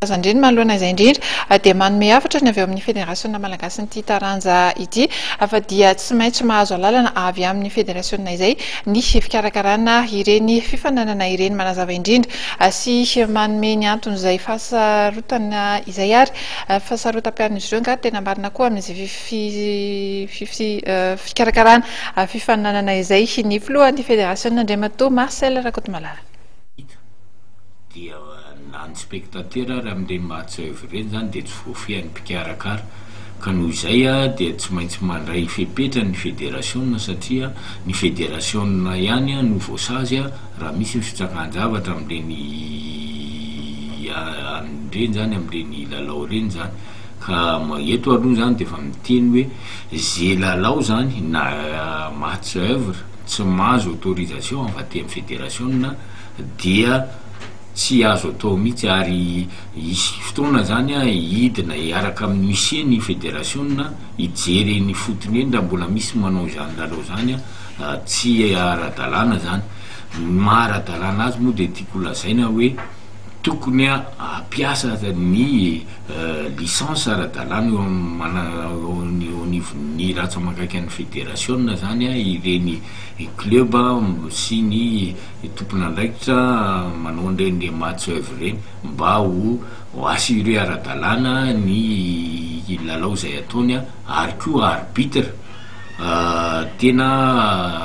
Razandreny manoloana izay indrindra dia manome hafatra ny avy ao amin'ny federasiona malagasin'ity taranja ity fa dia tsy maintsy mahazo alalana avy amin'ny federasiona izay ny fikarakarana ireny fifaninanana ireny. Manazava indrindra sy manome ny anton'izay fahasarotana izay ary fahasarotam-piaron'izy ireo angaha tena marina koa amin'izay fikarakarana fifaninanana izay ny filohan'ny federasiona Andriamatoa Marcel Rakotomalala. Dia na ny spectateur ary amin'ireny match oeuvre ireny izany dia tsy voafehin'ny mpikarakara. Ka noho izay dia tsy maintsy mandray fepetra ny federasiona satria ny federasiona ihany no voasazy raha misy ny fitsakan-javatra amin'ireny ireny izany amin'ireny lalao ireny izany. Ka eto aloha izany dia efa miteny hoe ze lalao izany na match oeuvre tsy mahazo autorisation avy aty amin'ny federasiona dia tsy azo atao mihitsy ary hisy fotoana izany hidina hiaraka amin'ny huissier ny federasiona hijery eny ifotony eny raha mbola misy manao izany lalao izany tsy ara-dalàna izany. Ny maha ara-dalàna azy moa dia tiako ho lazaina hoe tokony hampiasa ny licence ara-dalàna eo amin'ny eo anivon'ny rantsa-mangaikan'ny federasiona izany ireny club sy ny ny tompon'andraikitra manao an'ireny le match oeuvre ireny mba ho assurer ara-dalàna ny lalao izay ataony ary koa arbitre tena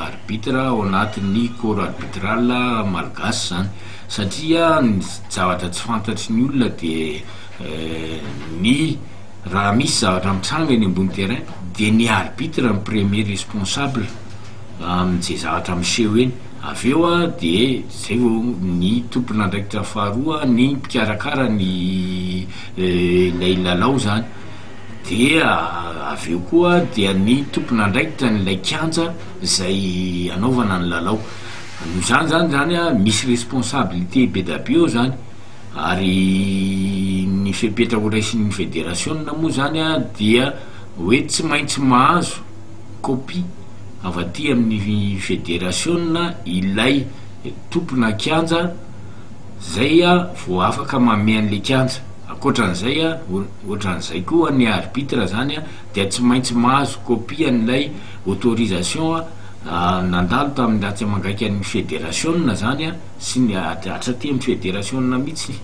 arbitre ao anatin'ny corps arbitral malgache zany satria ny zavatra tsy fantatry ny olona de ny raha misy zavatra mitranga eny ambony terrain de ny arbitre no premier responsable amin'izay zavatra miseho eny. Avy eo dia izay vao ny tompon'andraikitra faharoa, ny mpikarakara ny ilay lalao izany. Dia avy eo koa dia ny tompon'andraikitra an'ilay kianja izay hanaovana ny lalao. Noho izany izany izany misy responsabilité be dia be eo izany. Ary ny fepetra horaisin'ny federasiona moa izany dia hoe tsy maintsy mahazo Kopia avy aty amin'ny federasiona ilay tompona kianja zay vao afaka manome an'le kianja. Ankoatran'izay, ohatran'izay koa ny arbitre zany dia tsy maintsy mahazo kopia an'ilay autorisation nandalo tamin'ny ratsamangaikan'ny federasiona zany sy ny hatraty amin'ny federasiona mihitsy.